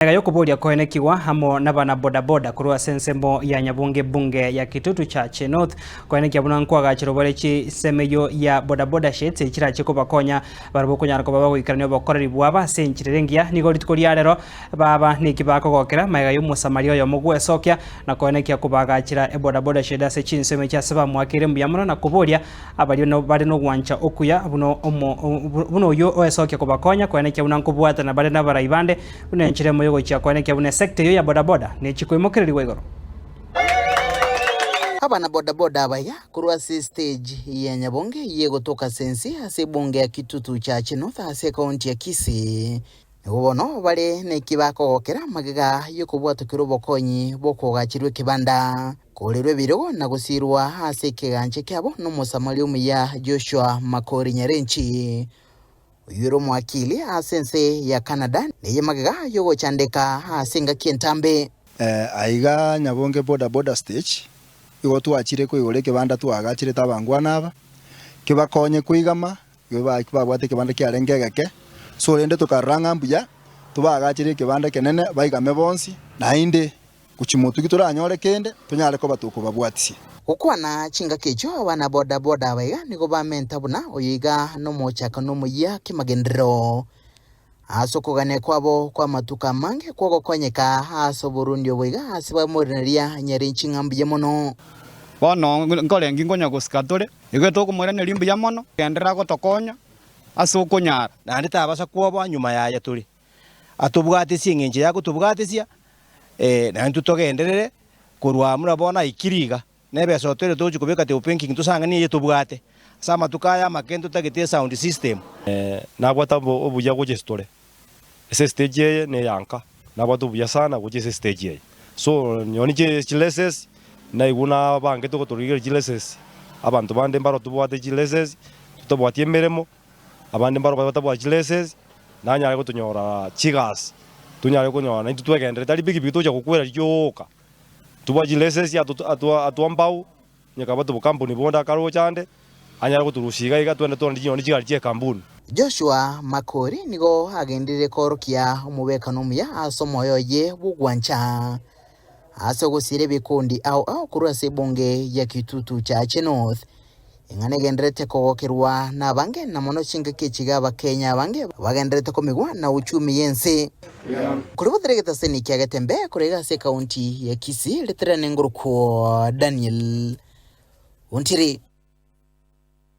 Magega y'okoboria koenekigwa amo nabana bodaboda korwa ase ensemo ya Nyabunge ebunge ya Kitutu Chache North koenekia buna nkoagachera obore chisemo eyio ya bodaboda sheds echirache kobakonya barabwo konyara koba bagoikerania obokoreri bwabo ase enchera ere engiya. Nigo rituko ria rero baba neki bakogokera magega y'omosamaria oyomo gwesokia na koenekia kobaagachera ebodaboda shed ase chinsemo echi ase bamoakeire mbuya mono na koboria Abaria bare nogwancha okuya buna omo, buna oyio oesokia kobakonya koenekia buna nkobwatana bare nabarai bande, buna enchera emo y'ogochia koenekia buna esecta eyio ya bodaboda nechia koimokererigwa igoro. Abana bodaboda abaya korwa ase estage ya Nyabonge y'egotoka ase ense ase ebunge ya Kitutu Chache North ase ekaunti ya Kisii nigo bono bare neki bakogokera magega y'okobwatokera obokonyi bw'okogacherwa ekebanda. Korerwa ebirogo na gosiirwa ase ekegancha kiabo n'Omosamaria omuya Joshua Makori Nyarenchi, oyio ore omwakili ase ense ya Canada, neye magega y'ogochandeka ase engaki entambe. Aiga Nyabonge boda boda stage igo twachire koigora ekebanda twaagachirete abangwana aba, kebakonye koigama igo babwate ekebanda kiarenge egeke, so rende tokarora ng'a mbuya tobaagachere ekebanda ekenene baigame bonsi, naende Gochia motugi toranyore kende, tonyare koba tokobabwatisia. Gokwana chingaki echio abana boda boda aba iga nigo bamenta buna oyo iga nomochakano omoyia kemagenderero ase okogania kwabo kw'amatuko amange kw'ogokonyeka ase oborundi obo iga ase bamoiraneria nyarinchi ng'a mbuya mono. Bono nkorengi nkonya gosika tore, igo tokomoiraneria mbuya mono, genderera gotokonya ase okonyara. Naende tabasa kwoboa nyuma yaye tore. Atobwatesie engencho ya gotobwatesia, na intwe togenderere korwa buna bono aikire iga, na ebesa otoire togochia kobeka table banking tosang'ani eye tobwate. Ase amatuko aya amake ntotagete esound system. Nabwate obuya gocha ase tore, ase estage eye na eya nka, nabwate obuya sana gocha ase estage eye. So nonye ne chilaces, naigwa nabangete gotorigereria chilaces, abanto bande mbaro tobwate chilaces, totabwati emeremo. Abande mbaro baria batabwati chileses, nanyare gotonyora chigasi, tonyare konyora naintwe twegenderere, tari pikipiki togocha gokwera rioka. Tobwate chileses atwa mbao, onye kabwate obokampuni bonde akaroche ande, anyare gotorusia iga iga twende tore nonye chigari chia ekampuni. Joshua Makori nigo agenderire koorokia omobwekano omuya ase omoyo oye bw'ogwancha ase ogosiira ebikundi ao ao korwa ase ebunge ya Kitutu Chache North. Eng'ana egendererete kogokerwa nabange, na mono chingaki echi iga Abakenya abange bagendererete komigwa na uchumi y'ense. Korwa botere egetaseni kia Getembe korwa iga ase ekaunti ya Kisii, ritererane ngorokwo Daniel Ontiri.